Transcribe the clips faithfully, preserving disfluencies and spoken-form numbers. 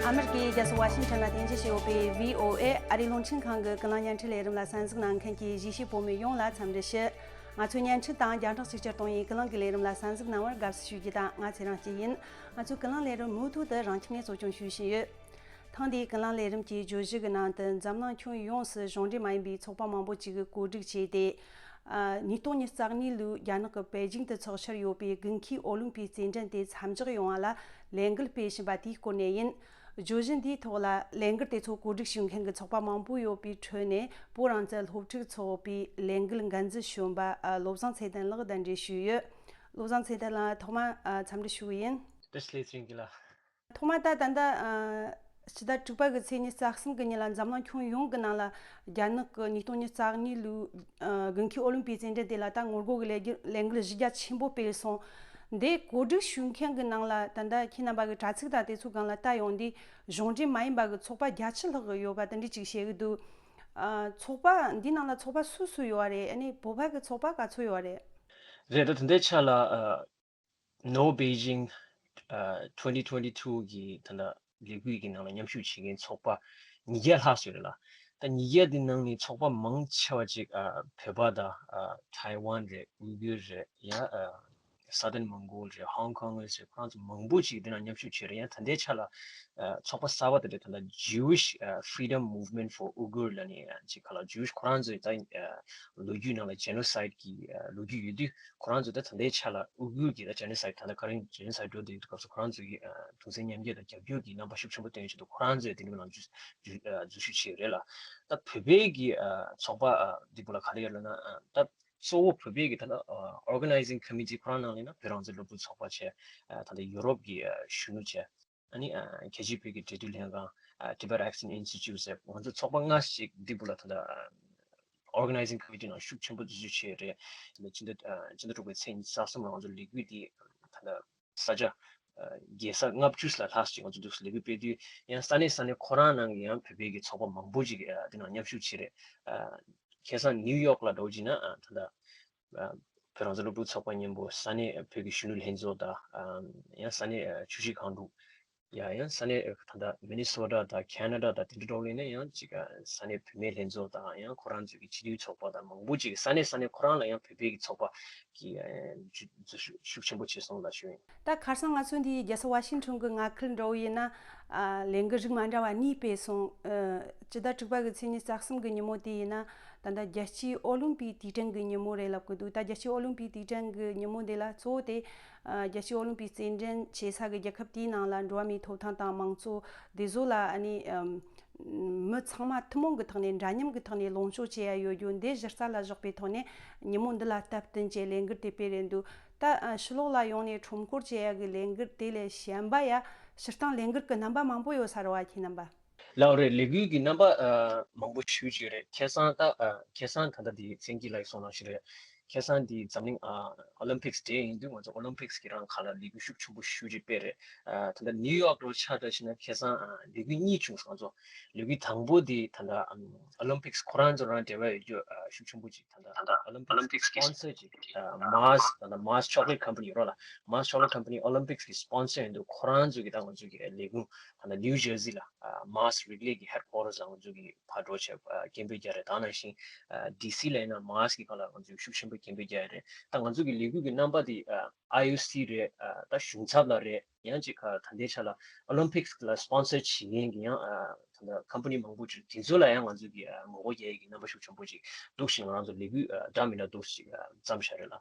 ཨ་མེ་རི་ཀའི་རྒྱལ་ས་ཝ་ཤིང་ཊོན་ལ་རྟེན་གཞི་བྱས་ཡོད་པའི་བྷི་ཨོ་ཨེ་ཨ་རིའི་རླུང་འཕྲིན་ཁང་གི་ཀུན་གླེང་བརྙན་འཕྲིན་ལས་རིམ་ལ་གསན་གཟིགས་གནང་མཁན་གྱི་གཞིས་བྱེས་བོད་མི་ཡོངས་ལ་འཚམས་འདྲི་ཞུ། ང་ཚོའི་བརྙན་འཕྲིན་དང་རྒྱང་བསྒྲགས་ཤུགས་ཆེར་གཏོང་བའི་ཀུན་གླེང་གི་ལས་རིམ་ལ་གསན་གཟིགས་གནང་བར་དགའ་བསུ་ཞུ་རྒྱུ་དང་། ང་ཚེ་རིང་སྐྱིད་ཡིན། ང་ཚོའི་ཀུན་གླེང་ལས་རིམ་མུ་མཐུད་དུ་རང་ཁྱིམ་ནས་གཙོ་སྐྱོང་ཞུ་བཞིན་ཡོད། ཐེངས་འདིའི་ཀུན་གླེང་ལས་རིམ་གྱི་བརྗོད་གཞི་གི་ནང་དུ་འཛམ་གླིང་ཁྱོན་ཡོངས་སུ་གཞུང་འབྲེལ་མ་ཡིན་པའི་ཚོགས་པ་མང་པོ་ཅིག་གིས་གོ་སྒྲིག་བྱས་ཏེ། ཨ། ཉིས་སྟོང་ཉི་ཤུ་རྩ་གཉིས་ལོའི་རྒྱ་ནག་གི་པེ་ཅིང་དུ་འཚོགས་འཆར་ཡོད་པའི་དགུན་ཁའི་ཨོ་ལིམ་པིག་རྩེད་འགྲན་དེ་མཚམས་འཇོག་ཡོང་བ་ལ་ལས་འགུལ་སྤེལ་བཞིན་པ་དེའི་སྐོར་ནས་ཡིན། བརྗོད་གཞི་འདིའི་ཐོག་ལ་ལས་འགུལ་དེ་ཚོ་གོ་སྒྲིག་ཞུ་མཁན་གྱི་ཚོགས་པ་མང་པོ་ཡོད་པའི་ཁྲོད་ནས་བོད་རང་བཙན་སློབ་ཕྲུག་ཚོགས་པའི་ལས་འགུལ་འགན་འཛིན་གཞོན་པ། ཨ། བློ་བཟང་ཚེ་བརྟན་ལགས་གདན་འདྲེན་ཞུས་ཡོད། བློ་བཟང་ཚེ་བརྟན་ལགས་ཐོག་མར། ཨ། འཚམས་འདྲི་ཞུ་གི་ཡིན། བཀྲ་ཤིས་བདེ་ལེགས། ཐོག་མ་ད་ད་ལྟ། ཨ། ཕྱི་ཟླ་དྲུག་པ་གི་ཚེས་ཉི་ཤུ་རྩ་གསུམ་གི་ཉིན་ལ་འཛམ་གླིང་ཁྱོན་ཡོངས་ཀྱི་ནང་ལ་རྒྱ་ནག་གི་ཉིས་སྟོང་ཉི་ཤུ་རྩ་གཉིས་ལོའི། ཨ། དགུན་ཁའི་ཨོ་ལིམ་པིག་རྩེད་འགྲན་དེ་ལ་ད་ངོ་རྒོལ་གྱི་ལས་འགུལ་ལས་འགུལ་གཞི་རྒྱ་ཆེན་པོ་སྤེལ་སོང་། འདི་གོ་སྒྲིག་ཞུ་མཁན་གྱི་ནང་ལ་ད་ལྟ་ཁྱེད་རྣམ་པ་གི་དྲ་ཚིགས་དང་དེ་ཚོའི་སྒང་ལ་ལྟ་ཡོང་དུས་གཞུང་འབྲེལ་མ་ཡིན་པ་གི་ཚོགས་པ་བརྒྱད་ཅུ་ལྷག་གི་ཡོད་པ་དེ་འདྲ་ཅིག་བཤད་གི་འདུག། ཨ། ཚོགས་པ་འདི་ནང་ལ་ཚོགས་པ་སུ་སུ་ཡོད་རེད། ཨ་ནི་བོད་པ་གི་ཚོགས་པ་ག་ཚོད་ཡོད་རེད། རེད། ད་ད་ལྟའི་ཆ་ལ། ཨ། No Beijing, uh, twenty twenty-two གི་ད་ལྟ་ལས་འགུལ་གྱི་ནང་ལ་མཉམ་ཞུགས་བྱེད་མཁན་ཚོགས་པ་ཉིས་བརྒྱ་ལྷག་ཙམ་ཡོད་རེད་ལ། ད་ཉིས་བརྒྱ་དེ་ནང་ནས་ཚོགས་པ་མང་ཆེ་བ་ཅིག། ཨ། བོད་པ་དང་། ཨ། ཐའེ་ཝན་རེད། ཨུ་གུར་རེད། ཡང་། ཨ། Southern Mongol རེད། Hong Kongers རེད། ཁོ་རང་ཚོ་མང་པོ་ཅིག་འདི་ནང་མཉམ་ཞུགས་བྱས་རེད། ཡང་ད་ལྟའི་ཆ་ལ། ཨ། ཚོགས་པ་གསར་པ་དེ་འདྲ་ད་ལྟ་Jewish, uh, Freedom Movement for Uyghur ལབ་ནས་ཅིག་ག་ལ། Jewish ཁོ་རང་ཚོའི་ད། ཨ། ལོ་རྒྱུས་ནང་ལ་genocide གི། ཨ། ལོ་རྒྱུས་ཡོད་དུས། ཁོ་རང་ཚོ་ད་ད་ལྟའི་ཆ་ལ་ཨུ་གུར་གྱི་ད་genocide ད་ལྟ་ག་རེ་genocide འགྲོ་བསྡད་ཡོད་དུས་སྐབས་སུ་ཁོ་རང་ཚོ་གིས། ཨ། གདུང་སེམས་མཉམ་སྐྱེད་དང་རྒྱབ་སྐྱོར་གྱི་རྣམ་པ་ཤུགས་ཆེན་པོ་སྟོན་ཆེད་དུ་ཁོ་རང་ཚོས་དེ་འདྲའི་ནང་འཛུལ་འཛུལ་ཨ། འཛུལ་ཞུགས་བྱས་རེད་ལ། ད་བོད་པའི་གི། ཨ། ཚོགས་པ། ཨ། འདི་བོ་ལ་ག་རེ་ཡོད་ལབ་ན། ཨ། ད་གཙོ་བོ་བོད་པའི་གི་ད་ལྟ། ཨ། organizing committee ཁོ་རང་ནང་ལ་ཡིན་ན་བོད་རང་བཙན་སློབ་ཕྲུག་ཚོགས་པ་བྱས། ཨ། ད་ལྟ་ཡུ་རོབ་ཀྱི། ཨ། གཞོན་ནུ་བྱས། ཨ་ནི། ཨ། རྒྱལ་སྤྱིའི་བོད་ཀྱི་འབྲེལ་མཐུད་ལྷན་ཁང་། ཨ། Tibet Action Institute ཟེར། ང་ཚོ་ཚོགས་པ་ལྔ་ཞིག་འདི་བོ་ལ་ད་ལྟ། ཨ། organizing committee ནང་ཤུགས་ཆེན་པོ་འཛུལ་ཞུགས་བྱས་རེད། ད་ལྟ་ཕྱི་ཟླ། ཨ། ཕྱི་ཟླ་དྲུག་པའི་ཚེས་ཉི་ཤུ་རྩ་གསུམ་ལ་ང་ཚོ་ལས་འགུལ་འདི་ད་ལྟ་ས་ཆ། ཨ། རྒྱལ་ས་ལྔ་བཅུ་ལ་ལྷག་ཅིག་ང་ཚོ་འདུག་སེ་ལས་འགུལ་སྤེལ་དུས། ཡང་ས་གནས་ས་གནས་ཁོ་རང་ནང་གི་ཡང་བོད་པའི་གི་ཚོགས་པ་མང་པོ་ཅིག། ཨ། འདི་ནང་མཉམ་ཞུགས་བྱས་རེད། ཨ། ཁ་སང་ནིའུ་ཡོག་ལ་འགྲོ་བ་ཅིག་ན། ཨ། ད་ལྟ། ཨ། བོད་རང་བཙན་སློབ་ཕྲུག་ཚོགས་པ་མཉམ་པོ་ས་གནས་བོད་ཀྱི་གཞོན་ནུ་ལྷན་ཚོགས་དང་། ཨ། ཡང་ས་གནས། ཨ། ཆུ་བཞི་སྒང་དྲུག་ཡ། ཡང་ས་གནས། ཨ། ད་ལྟ་མི་ནི་སོ་ཊ་དང་ཁེ་ན་ཌ་དང་དེ་འདྲ་འགྲོ་ལེ་ནས་ཡང་ཅིག། ཨ། ས་གནས་བུད་མེད་ལྷན་ཚོགས་དང་ཡང་ཁོ་རང་ཚོའི་གི་སྤྱི་འཐུས་ཚོགས་པ་དང་མང་པོ་ཅིག་ས་གནས་ས་གནས་ཁོ་རང་ལ་ཡང་བོད་པའི་གི་ཚོགས་པ་གི། ཨ། འཛུལ་ཞུགས་ཤུགས་ཆེན་པོ་བྱས་སོང་ལ་ཞུ་ཡིན། ད་ཁ་སང་ང་ཚོ་འདི་རྒྱལ་ས་ཝ་ཤིང་ཊོན་གྱི་མངའ་ཁུལ་འདྲ་བོ་ཡིན་ན། ཨ། ལས་འགུལ་རིགས་མ་འདྲ་བ་གཉིས་སྤེལ་སོང་། ཨ། སྤྱི་ཟླ་དྲུག་པ་གི་ཚེས་ཉི་ཤུ་རྩ་གསུམ་གི་ཉིན་མོ་དེ་ཡིན་ན། ད་ལྟ་རྒྱལ་སྤྱིའི་ཨོ་ལིམ་པིག་དུས་དྲན་གྱི་ཉིན་མོ་རེད་ལབ་ཀྱི་འདུག། ད་རྒྱལ་སྤྱིའི་ཨོ་ལིམ་པིག་དུས་དྲན་གྱི་ཉིན་མོ་འདི་ལ་གཙོ་བོ་དེ། ཨ། རྒྱལ་སྤྱིའི་ཨོ་ལིམ་པིག་རྩེད་འགྲན་བྱེད་ས་གི་རྒྱལ་ཁབ་དེའི་ནང་ལ་འགྲོ་བ་མིའི་ཐོབ་ཐང་དང་མང་གཙོ་དེ་ཚོ་ལ། ཨ་ནི། ཨམ། མི་ཚང་མ་ཐུན་མོང་གི་ཐོག་ནས། འདྲ་མཉམ་གྱི་ཐོག་ནས་ལོངས་སྤྱོད་བྱེད་ཡ་ཡོད་རྒྱུ་འདི་གཞི་རྩ་ལ་བཞག་པའི་ཐོག་ནས་ཉིན་མོ་འདི་ལ་སྟབས་བསྟུན་བྱས་ལས་འགུལ་དེ་སྤེལ་རེད་འདུག། ད། ཨ། ཕྱི་ལོགས་ལ་ཡོང་ནས་ཁྲོམ་སྐོར་བྱེད་ཡ་གི་ལས་འགུལ་དེ་ལས་གཞན་པ་ཡ། སྤྱིར་བཏང་ལས་འགུལ་གྱི་རྣམ་པ་མང་པོ་ཡོད་ས་རེད་བ། ཁྱེད་རྣམ་པ། ལགས་རེད། ལས་འགུལ་གྱི་རྣམ་པ། ཨ། མང་པོ་ཞེ་པོ་ཅིག་རེད། ཁ་སང་ད། ཨ། ཁ་སང་ད་ལྟ་འདི་བཙན་གྱིས་ལབ་སོང་ནང་བཞིན་རེད། ཁ་སང་འདི་འཛམ་གླིང་། ཨ། ཨོ་ལིམ་པིག་སི་ཌེ་ཡིན་དུས་ང་ཚོ་ཨོ་ལིམ་པིག་སི་གི་རང་ཁ་ལ་ལས་འགུལ་ཤུགས་ཆེན་པོ་ཞེ་པོ་ཅིག་སྤེལ་རེད། ཨ། ད་ལྟ་ནིའུ་ཡོག་འདྲ་བོ་ཆ་བཞག་ན་ཁ་སང་། ཨ། ལས་འགུལ་གཉིས་བྱུང་སོང་། ང་ཚོ་ལས་འགུལ་དང་པོ་འདི་ད་ལྟ། ཨམ། ཨོ་ལིམ་པིག་སི་ཁོ་རང་ཚོ་རང་འབྲེལ་བ་ཡོད་རྒྱུ། ཨ། ཤུགས་ཆེན་པོ་ཅིག་ད་ལྟ་ཨོ་ལིམ་པིག་སི་སི་པོན་སར་ཅིག། ཨ། མཱར་སི། ད་ལྟ་མཱར་སི་ཆོག་ལེཊ་ཀམ་པ་ནི་ཡོད་རེད་ལ། མཱར་སི་ཆོག་ལེཊ་ཀམ་པ་ནི་ཨོ་ལིམ་པིག་སི་གི་སི་པོན་སར་ཡིན་དུས་ཁོ་རང་ཚོ་གི་ད་ང་ཚོ་གི་ལས་ཁུངས་ད་ལྟ་ནིའུ་ཇར་སི་ལ། ཨ། མཱར་སི་རིག་ལས་ཀྱི་ཧེཌ་ཀོ་ཊར་སི་ལ་ང་ཚོ་གི་ཕར་འགྲོ་བྱས། ཨ། སྐད་འབོད་རྒྱག་རེད། ད་ནང་བཞིན། ཨ། ཌི་སི་ལ་ཡིན་ན་མཱར་སི་གི་སྒང་ལ་ང་ཚོས་ཤུགས་ཆེན་པོས་སྐད་འབོད་རྒྱག་ཡ་རེད། ད་ང་ཚོ་གི་ལས་འགུལ་གྱི་རྣམ་པ་འདི། ཨ། ཨའི་ཨོ་སི་རེད། ཨ། ད་གཞུང་ཚབ་ལ་རེད། ཡང་ཅིག་ཁ་ད་ལྟའི་ཆ་ལ་ཨོ་ལིམ་པིག་སི་ལ་སི་པོན་སར་བྱེད་མཁན་གྱི་ཡང་། ཨ། ད་ལྟ་ཀམ་པ་ནི་མང་པོ་ཅིག་དེ་ཚོ་ལ་ཡང་ང་ཚོ་གི། ཨ། ངོ་རྒོལ་རྒྱག་ཡས་ཀྱི་རྣམ་པ་ཤུགས་ཆེན་པོ་ཅིག་འདུག་ཞིང་། ང་རང་ཚོ་ལས་འགུལ། ཨ། འདྲ་མི་འདྲ་འདུག་ཅིག་ཨ། བརྩམས་བཞག་རེད་ལ།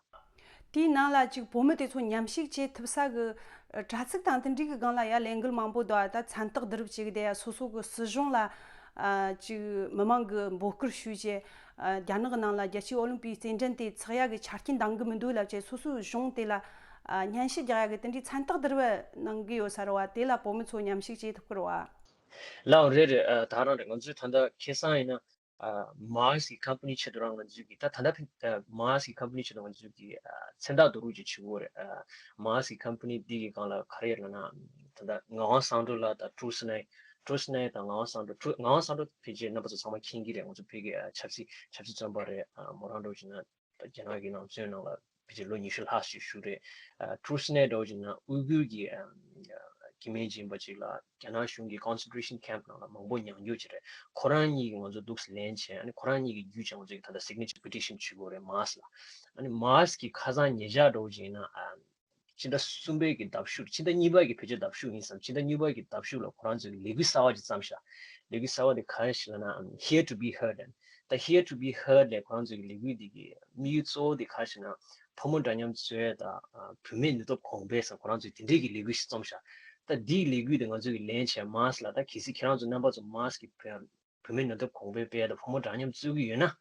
དེའི་ནང་ལ་ཅིག་བོད་མི་དེ་ཚོ་མཉམ་ཞུགས་བྱེད་ཐུབ་ས་གི། ཨ། དྲ་ཚིགས་དང་དེ་འདྲའི་གི་སྒང་ལ་ཡ་ལས་འགུལ་མང་པོ་འདུག། ཨ། ད་མཚན་རྟགས་བསྡུ་རུབ་བྱེད་གི་དེ་ཡ། སོ་སོ་གི་སྲིད་གཞུང་ལ། ཨ། ཅིག་མི་མང་གི་འབོད་སྐུལ་ཞུས་བྱས། ཨ། རྒྱ་ནག་གི་ནང་ལ་རྒྱལ་སྤྱིའི་ཨོ་ལིམ་པིག་རྩེད་འགྲན་དེ་འཚོགས་ཡ་གི་ཆ་རྐྱེན་འདང་གི་མི་འདུག་ལབ་བྱས། སོ་སོའི་གཞུང་དེ་ལ། ཨ། སྙན་ཞུ་རྒྱག་ཡ་གི་དེ་འདྲའི་མཚན་རྟགས་བསྡུ་རུབ་གནང་གི་ཡོད་ས་རེད་བ། དེ་ལ་བོད་མི་ཚོ་མཉམ་ཞུགས་བྱེད་ཐུབ་ཀྱི་རེད་བ། ལགས་རེད་རེད། ཨ། ད་རང་རེད། ང་ཚོས་ད་ལྟ་ཁ་སང་ཡིན་ན། ཨ། མཱར་སི་གི་ཀམ་པ་ནི་ཆེད་དུ་རང་ང་ཚོས་ཀྱི་ད་ད་ལྟ་ཕན། ཨ། མཱར་སི་གི་ཀམ་པ་ནི་ཆེད་དུ་ང་ཚོས་ཀྱི། ཨ། མཚན་རྟགས་བསྡུ་རུབ་ཅིག་བྱེད་དགོས་རེད། ཨ། མཱར་སི་གི་ཀམ་པ་ནི་འདི་གི་སྒང་ལ་ག་རེ་ཡོད་ལབ་ན། ད་ལྟ་ངག་དབང་སང་ཀྲོ་ལགས་དང་ཀྲུའུ་སི་ནའི། ཀྲུའུ་སི་ནའི་དང་ངག་དབང་སང་ཀྲོ། ཀྲུའུ། ངག་དབང་སང་ཀྲོ་ཕལ་ཆེར་རྣམ་པ་ཚོ་ཚང་མ་མཁྱེན་གྱི་རེད། ང་ཚོ་བོད་ཀྱི། ཨ། ཆབ་སྲིད། ཆབ་སྲིད་བཙོན་པ་རེད། ཨ། མོ་རང་འདྲ་བོ་བྱས་ན། རྒྱ་ནག་གི་ནང་བཙོན་ནང་ལ་ཕལ་ཆེར་ལོ་ཉི་ཤུ་ལྷག་ཞིག་བཞུགས་རེད། ཨ། ཀྲུའུ་སི་ནའི་འདྲ་བོ་བྱས་ན་ཨུ་གུར་གྱི། ཨ། སྐྱེ་དམན་ཅིག་ཡིན་པ་ཅིག་ལ་རྒྱ་ནག་གཞུང་གི་concentration camp་ནང་ལ་མང་པོ་མྱངས་རྒྱུ་ཅིག་རེད། ཁོ་རང་གཉིས་ཀྱིས་ང་ཚོ་འདུག་སེ་ལེན་བྱས། ཨ་ནི་ཁོ་རང་གཉིས་ཀྱི་བརྒྱུད་བྱས་ང་ཚོ་གིས་ད་ལྟ་signature petition་བྱེད་དགོས་རེད་མཱས་ལ། ཨ་ནི་མཱས་ཀྱི་ཁ་སང་ཉེ་ཆར་འདྲ་བོ་ཅིག་ཡིན་ན། ཨ། ཕྱི་ཟླ་གསུམ་པའི་གི་ཟླ་བཞུགས། ཕྱི་ཟླ་གཉིས་པའི་གི་ཕལ་ཆེར་ཟླ་བཞུགས་ཡིན་བསམ། ཕྱི་ཟླ་གཉིས་པའི་གི་ཟླ་བཞུགས་ལ་ཁོ་རང་ཚོའི་ལས་འགུལ་གསར་བ་ཅིག་བརྩམས་ཤག་ལས་འགུལ་གསར་བ་དེ་ག་རེ་ཞིག་ལབ་ན། Here to be heard. ད་Here to be heard་ལས་ཁོ་རང་ཚོའི་ལས་འགུལ་འདི་གི་དམིགས་ཡུལ་གཙོ་བོ་དེ་ག་རེ་ཞིག་ན། ཕོ་མོ་འདྲ་མཉམ་རྩོད་དང་། ཨ། བུད་མེད་ནུས་སྟོབས་གོང་འཕེལ་སོགས་ཁོ་རང་ཚོས་དེ་འདྲའི་གི་ལས་འགུལ་ཞིག་བརྩམས་ཤག་ད་འདིའི་ལས་འགུལ་དེ་ང་ཚོས་གི་ལེན་བྱས་མཱས་ལ། ད་གལ་སྲིད་ཁྱེད་རང་ཚོ་རྣམ་པ་ཚོ་མཱས་ཀྱི་བུ་བུད་མེད་ནུས་སྟོབས་གོང་འཕེལ་སྤེལ་དང་ཕོ་མོ་འདྲ་མཉམ་རྩོད་ཀྱི་ཡོད་ན།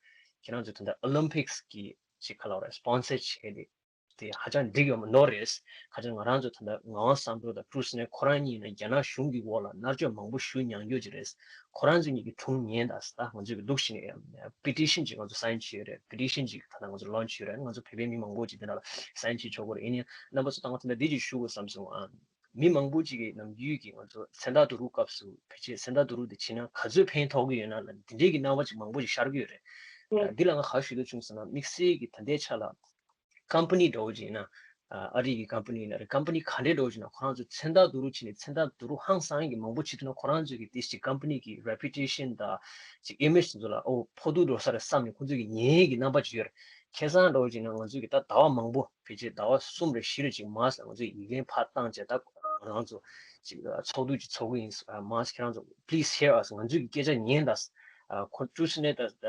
ཁྱེད་རང་ཚོ་ད་ལྟ་Olympics་གི་ཅིག་ག་ལབ་རེད། སྤོན་སར་བྱས་ཏེ། དེ་ཧ་ཅང་འགྲིག་ཡོད་མ་ནོར་རེད། ཁ་ཅིག་ང་རང་ཚོ་ད་ལྟ་ངག་དབང་བསམ་གྲུབ་དང་ཀྲུའུ་སི་ནེ་ཁོ་རང་གཉིས་ནི་རྒྱ་ནག་གཞུང་གི་འོག་ལ་མནར་གཅོད་མང་པོ་ཞུ་མྱོང་རྒྱུ་ཅིག་རེད། ཁོ་རང་ཚོ་གཉིས་ཀྱི་དྲུང་ཉེ་འདུག་ཟེར། ད་ང་ཚོས་གི་འདུག་བྱས་ནས་petition་ཅིག་ང་ཚོ་sign་བྱས་ཡོད་རེད། petition་ཅིག་ད་ལྟ་ང་ཚོ་launch་བྱས་ཡོད་རེད། ང་ཚོ་བོད་པའི་མི་མང་པོ་ཅིག་དེ་ནང་ལ་sign་བྱེད་ཆོག་གི་རེད། ཡིན་ནའི་རྣམ་པ་ཚོ་ད་ང་ཚོ་ད་འདི་ཅིག་ཞུ་དགོས་བསམ་སོང་ཨ། མི་མང་པོ་ཅིག་གིས་ནམ་རྒྱུན་གྱི་ང་ཚོ་མཚན་རྟགས་བསྡུ་རུབ་སྐབས་སུ་ཕལ་ཆེར་མཚན་རྟགས་བསྡུ་རུབ་དེ་བྱས་ན་ག་ཚོད་ཕན་ཐོགས་ཀྱི་ཡོད་ན་ལབ་འདི་འདྲའི་གི་རྣམ་པ་ཅིག་མང་པོ་ཅིག་ཤར་གྱི་ཡོད་རེད། འདི་ལ་ང་ག་རེ་ཞུ་འདོད་བྱུང་ཟེར་ན། དམིགས་བསལ་གྱི་ད་ལྟའི་ཆ་ལ་company་འདྲ་བོ་ཅིག་ཡིན་ན། ཨ་རི་གི་company་ཡིན་ན་རེད། company་ག་འདྲའི་འདྲ་བོ་ཅིག་ཡིན་ན་ཁོ་རང་ཚོ་མཚན་རྟགས་བསྡུ་རུབ་བྱས་ནས་མཚན་རྟགས་བསྡུ་རུབ་ཧང་སང་གི་མང་པོ་བྱེད་ཐུབ་ན་ཁོ་རང་ཚོའི་གི་དེ་ཅིག་company་གི་reputation་དང་ཅིག་image་དེ་ཚོ་ལ་ཨོ་ཕོག་ཐུག་འགྲོ་ས་རེད་བསམ་ནས་ཁོ་ཚོའི་གི་ཉེན་གྱི་རྣམ་པ་ཅིག་ཡོད་རེད། ཁ་སང་འདྲ་བོ་ཅིག་ཡིན་ན་ང་ཚོའི་གི་ད་ཟླ་བ་མང་པོ་ཕལ་ཆེར་ཟླ་བ་གསུམ་རེ་བཞི་རེ་ཅིག་མར་ང་ཚོ་ཡི་གེ་ཕར་བཏང་བྱས། ད་ང་རང་ཚོ་ཅིག་ཚོགས་འདུ་ཅིག་ཚོགས་ཀྱི་ཡིན། མར་ཁྱེད་རང་ཚོ་please hear us། ང་ཚོའི་གི་སྐད་ཆ་ཉན་དང་། ཁོ་ཀྲུའུ་སི་ནེ་དང་ངག་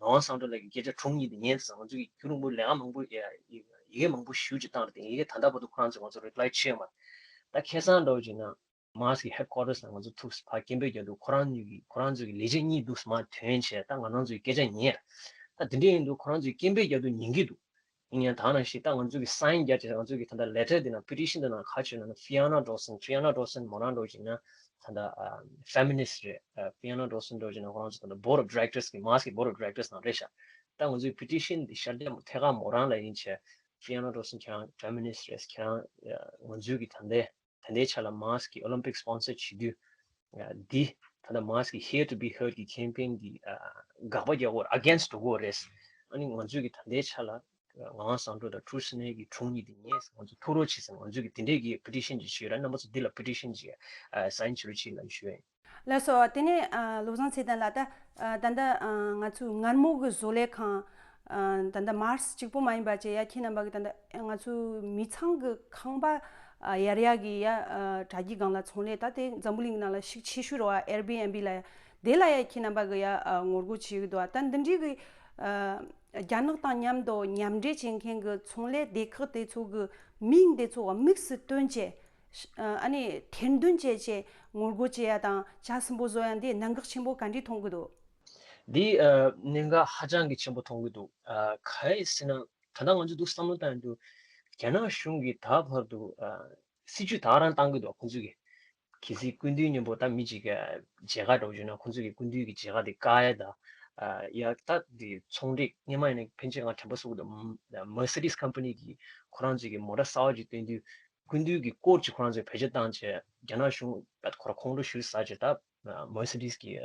དབང་བསམ་གྲུབ་ལགས་ཀྱི་སྐད་ཆ་དྲུང་ཉིད་དེ་ཉན་དང་། ང་ཚོ་གི་རྒྱུན་རིང་པོ་ལས་ཀ་མང་པོ་ཡི་གེ་མང་པོ་ཞེ་ཅིག་བཏང་རེད། དེ་ཡི་གེ་ད་ལྟ་བར་དུ་ཁོ་རང་ཚོས་ང་ཚོ་reply་བྱས་ཡོད་མ་རེད། ད་ཁ་སང་འདྲ་བོ་ཅིག་ཡིན་ན་མར་གྱི་headquarters་ལ་ང་ཚོ་ཐུག་ཕར་སྐད་འབོད་རྒྱག་དུས་ཁོ་རང་གཉིས་ཀྱི་ཁོ་རང་ཚོའི་གི་ལས་བྱེད་གཉིས་འདུག་མར་ཐོན་བྱས། ད་ང་རང་ཚོའི་སྐད་ཆ་ཉན། ད་དེ་འདྲ་ཡིན་དུས་ཁོ་རང་ཚོའི་སྐད་འབོད་རྒྱག་དུས་ཉན་གྱི་འདུག་ཡིན་ཡང་ད་ནང་བཞིན་ད་ང་ཚོ་གི་sign་རྒྱག་བྱས། ང་ཚོ་གི་ད་ལྟ་letter་འདི་ནང་petition་འདི་ནང་ག་རེ་བྱས་ཡོད་ན། Fiona Dawson། Fiona Dawson་མོ་རང་འདྲ་བོ་ཅིག་ཡིན་ན་ད་ལྟ་feminist་རེད། Fiona Dawson་འདྲ་བོ་ཅིག་ཡིན་ན་ཁོ་རང་ཚོ་ད་ལྟ་board of directors་གི་མར་གྱི་board of directors་ནང་རེད་ཤག་ད་ང་ཚོའི་petition་འདི་ཤར་རྒྱག་ཐད་ཀར་མོ་རང་ལ་ཡིན་བྱས། Fiona Dawson་ཁྱེད་རང་feminist་རེད། ཁྱེད་རང་ང་ཚོའི་གི་ད་ལྟའི་ད་ལྟའི་ཆ་ལ་མར་གྱི་Olympic་sponsor་བྱེད་དུས་འདི་ད་ལྟ་མར་གྱི་Here to be heard་གི་campaign་གི་དགག་པ་རྒྱག་དགོས་རེད། against་འགྲོ་དགོས་རེད། ཨ་ནི་ང་ཚོའི་གི་ད་ལྟའི་ཆ་ལ་ངག་དབང་བསམ་གྲུབ་དང་ཀྲུའུ་སི་ནེ་གི་དྲུང་ཉིད་དེ་ཉན། ང་ཚོ་ཐུགས་རོགས་བྱེད་ཟེར། ང་ཚོའི་གི་དེ་འདྲའི་གི་petition་ཅིག་ཞུས་ར། རྣམ་པ་ཚོ་འདི་ལ་petition་ཅིག་sign་བྱེད་རོགས་བྱེད་ལབ་ཞུ་ཡ་ཡིན། ལགས་སོ། དེ་ནས་བློ་བཟང་ཚེ་བརྟན་ལགས། ད་ད་ལྟ་ང་ཚོའི་མངའ་མོ་གི་བཟོ་ལས་ཁང་ད་ལྟ་མར་གཅིག་པོ་མ་ཡིན་པ་བྱས་ཡ། ཁྱེད་རྣམ་པ་གི་ད་ལྟ་ང་ཚོའི་མི་ཚང་གི་ཁང་པ་ཡར་ཡ་གི་ཡ་དྲ་རྒྱའི་སྒང་ལ་ཚོང་ལས། ད་དེ་འཛམ་བུ་གླིང་གི་ནང་ལ་ཤུགས་ཆེ་ཤོས་རེད་པ། Airbnb་ལ་ཡ། དེ་ལ་ཡ་ཁྱེད་རྣམ་པ་གི་ཡ་ངོ་རྒོལ་བྱེད་ཀྱི་འདུག་པ། ད་འདི་འདྲའི་གི་རྒྱ་ནག་དང་མཉམ་དུ་མཉམ་འབྲེལ་བྱེད་མཁན་གི་ཚོང་ལས་སྡེ་ཁག་དེ་ཚོ་གི་མིང་དེ་ཚོ་དམིགས་སུ་བཏོན་བྱས། ཨ་ནི་ཐེར་འདོན་བྱས་བྱས་ངོ་རྒོལ་བྱེད་ཡ་དང་ཇ་སིམ་པོ་བཟོ་ཡ་འདི་གནད་འགག་ཆེན་པོ་ག་འདྲས་མཐོང་གི་འདུག་འདི་གནད་འགག་ཧ་ཅང་གི་ཆེན་པོ་མཐོང་གི་འདུག་ག་རེ་ཟེར་ན། ད་ལྟ་ང་ཚོ་འདུག་བསམ་བློ་བཏང་དུས་རྒྱ་ནག་གཞུང་གིས་ད་བར་དུ་སྲིད་ཇུས་ད་ག་རང་བཏང་གི་འདུག་ཁོང་ཚོས་གི་གལ་སྲིད་སྐུ་མདུན་མཉམ་པོ་ད་མི་གཅིག་གི་མཇལ་ཁ་འདྲ་བོ་བྱུང་ན་ཁོང་ཚོས་གི་སྐུ་མདུན་གི་མཇལ་ཁ་དེ་བཀག་ཡ་ད། ཡ་ད་དེ་ཚོང་འབྲེལ་སྔོན་མ་ཡིན་ན་ཕན་ཆད་ང་དྲན་པ་གསོ་གི་འདུག Mercedes company་གི་ཁོ་རང་ཚོས་གི་མོ་ཊ་གསར་བ་ཅིག་བཏོན་དུས་སྐུ་མདུན་གི་སྐོར་ཅིག་ཁོ་རང་ཚོས་བེད་སྤྱོད་བཏང་བྱས་རྒྱ་ནག་གཞུང་ད་ཁོ་ར་ཁོང་ཁྲོ་ཞེ་ཟ་བྱས། ད་Mercedes་གི་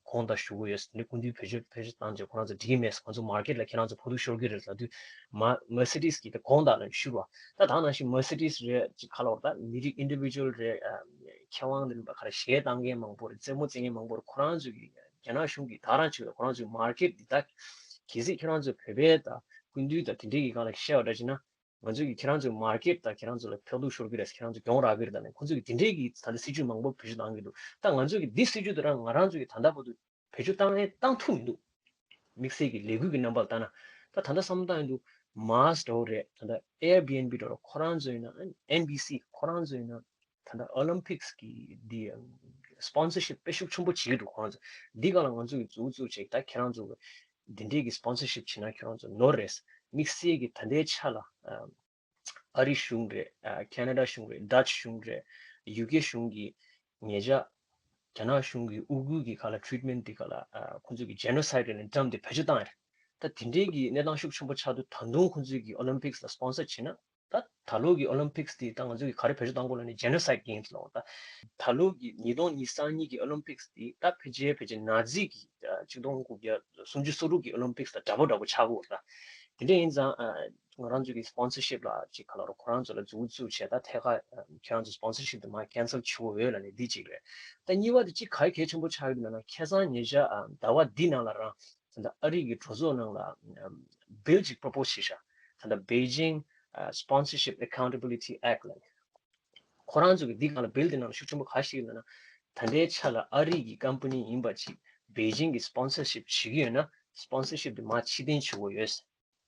གོང་ད་ཞུ་གི་ཡོད། དེ་ནས་སྐུ་མདུན་བེད་སྤྱོད་བེད་སྤྱོད་བཏང་བྱས་ཁོ་རང་ཚོ་འགྲིག་གི་མེད། ང་ཚོ་market་ལ་ཁྱེད་རང་ཚོ་ཕོག་ཐུག་ཤོར་གི་རེད་ལབ་དུས་མ་Mercedes་གི་ད་གོང་ད་ལ་ཞུ་བ། ད་ད་ནང་བཞིན་Mercedes་རེད་ཅིག་ག་ལབ་ད་མི་རིགས་individual་རེད། མཁས་དབང་དེ་འདྲ་ག་རེ་གཞས་བཏང་མཁན་མང་པོ་རེད། རྩེད་མོ་རྩེ་མཁན་མང་པོ་རེད། ཁོ་རང་ཚོས་གི་རྒྱ་ནག་གཞུང་གིས་ད་རང་བྱེད་ཁོ་རང་ཚོའི་market་འདི་ད་གལ་སྲིད་ཁྱེད་རང་ཚོ་བོད་པའི་ད་སྐུ་མདུན་ད་དེ་འདྲའི་གི་སྒང་ལ་བཤད་པ་འདྲ་བྱས་ན། ང་ཚོས་ཀྱི་ཁྱེད་རང་ཚོའི་market་དང་ཁྱེད་རང་ཚོ་ལ་ཕོག་ཐུག་ཤོར་གི་རེད། ཁྱེད་རང་ཚོ་གྱོང་རག་གི་རེད། ད་ནི་ཁོང་ཚོས་ཀྱི་དེ་འདྲའི་གི་ད་ལྟ་སྲིད་ཇུས་མང་པོ་བེད་སྤྱོད་བཏང་གི་འདུག་ད་ང་ཚོས་ཀྱི་འདི་སྲིད་ཇུས་དེ་རང་ང་རང་ཚོས་ཀྱི་ད་ལྟ་བར་དུ་བེད་སྤྱོད་བཏང་ཨེ་བཏང་ཐུབ་མི་འདུག་དམིགས་བསལ་གྱི་ལས་འགུལ་གྱི་རྣམ་པ་ལ་ལྟ་ན། ད་ད་ལྟ་བསམ་བློ་བཏང་ཡོང་དུས་Mars་འདྲ་བོ་རེད། ད་ལྟ་Airbnb་འདྲ་བོ་རེད། ཁོ་རང་ཚོ་ཡིན་ན་ཨེན་བི་སི་ཁོ་རང་ཚོ་ཡིན་ན་ད་ལྟ་Olympics་གི་འདི་sponsorship་དཔེ་ཤུགས་ཆེན་པོ་བྱེད་ཀྱི་འདུག་ཁོ་རང་ཚོ་འདི་སྒང་ལ་ང་ཚོ་གི་འཛུགས་འཛུགས་བྱས། ད་ཁྱེད་རང་ཚོ་གི་འདི་འདྲའི་གི་sponsorship་བྱེད་ན་ཁྱེད་རང་ཚོ་ནོར་རེད། དམིགས་བསལ་གྱི་ད་ལྟའི་ཆ་ལ་ཨ་རི་གཞུང་རེད། ཨ་ཁེ་ན་ཌ་གཞུང་རེད། ཌ་ཅི་གཞུང་རེད། ཡུ་ཀེ་གཞུང་གིས་ཉེ་ཆར་རྒྱ་ནག་གཞུང་གིས་ཨུ་ཁུག་གི་ཁ་ལ་treatment་འདི་ཁ་ལ་ཨ་ཁོང་ཚོས་ཀྱི་genocide་རེད་ལབ་ནས་བཀྲམ་སྟེ་བེད་སྤྱོད་བཏང་ཡ་རེད། ད་དེ་འདྲའི་གི་གནས་སྟངས་ཤུགས་ཆེན་པོ་ཆགས་དུས་ད་དུང་ཁོང་ཚོས་ཀྱི་Olympics་ལ་sponsor་བྱེད་ན་ད་ ད་ལོ་གི་ཨོ་ལིམ་པིག་སི་དེ་ད་ང་ཚོ་གི་ག་རེ་བེད་སྤྱོད་བཏང་དགོས་ལབ་ན་ཇེ་ནོ་སའིད་གེམ་སི་ལབ་ད། ད་ལོ་གི་ཉིས་སྟོང་ཉི་ཤུ་རྩ་གཉིས་ཀྱི་ཨོ་ལིམ་པིག་སི་དེ་ད་ཕལ་ཆེར་ཕལ་ཆེར་ན་ཛི་གི་ཆིག་སྟོང་དགུ་བརྒྱ་སུམ་ཅུ་སོ་དྲུག་གི་ཨོ་ལིམ་པིག་སི་དང་འདྲ་པོ་འདྲ་པོ་ཆགས་ཀྱི་ཡོད་ད། དེ་འདྲ་ཡིན་ཙང་ང་རང་ཚོ་གི་སི་པོན་སར་ཤིབ་ལ་ཅིག་ག་ལབ་རོགས་ཁོ་རང་ཚོ་ལ་མཛུབ་བཙུགས་བྱས་ད་ཐད་ཀར་ཁྱེད་རང་ཚོ་སི་པོན་སར་ཤིབ་དེ་མར་ཁེན་སལ་བྱེད་དགོས་ཡོད་ལབ་ནས་འདི་གཅིག་རེད། ད་གཉིས་པ་དེ་གཅིག་ག་རེ་གལ་ཆེན་པོ་ཆགས་ཡོད་ན་ཁ་སང་ཉེ་ཆར་ཟླ་བ་འདི་ནང་ལ་རང་ད་ལྟ་ཨ་རི་གི་གྲོས་ཚོགས་ནང་ལ་བིལ་ཅིག་པོ་རོ་པོ་སི་བྱས་ཤག་ད་ལྟ་Beijing Sponsorship Accountability Act ལབ་ནས། ཁོ་རང་ཚོ་གི་འདི་སྒང་ལ་བིལ་དེ་ནང་ལ་ཤུགས་ཆེན་པོ་ག་ཞིག་ཡོད་ན། ད་ལྟའི་ཆ་ལ་ཨ་རི་གི་ཀམ་པ་ནི་ཡིན་པ་ཅིག་བེ་ཅིང་གི་སི་པོན་སར་ཤིབ་བྱེད་ཀྱི་ཡོད་ན་སི་པོན་སར་ཤིབ་དེ་མར་ཕྱིར་འཐེན་བྱེད་དགོས་ཡོད།